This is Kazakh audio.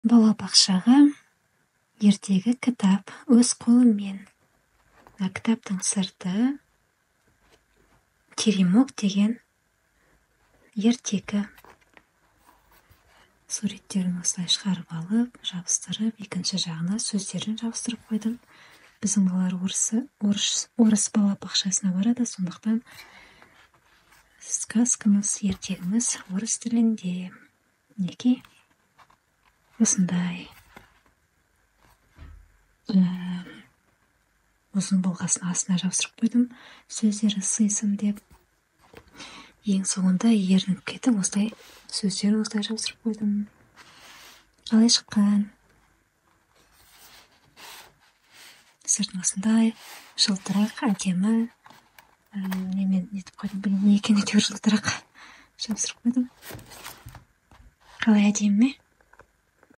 Балабақшаға ертегі кітап өз қолыммен. Мына кітаптың сырты «Теремок» деген ертегі. Суреттерін осылай шығарып алып, жабыстырып, екінші жағына сөздерін жабыстырып қойдым. Біздің балалар орыс балабақшасына барады, сондықтан сказкамыз, ертегіміз орыс тілінде. Мінекей, осындай ұзын болғасын, астына жабыстырып қойдым, сөздері сыйсын деп. Ең соңында ерініп кетіп, осылай сөздерін осылай жабыстырып қойдым. Қалай шыққан? Сыртын осындай жылтырақ, әдемі немен нетіп қойдым, білмеймін не екенін, әйтеуір жылтырақ жабыстырып қойдым. Қалай, әдемі ме?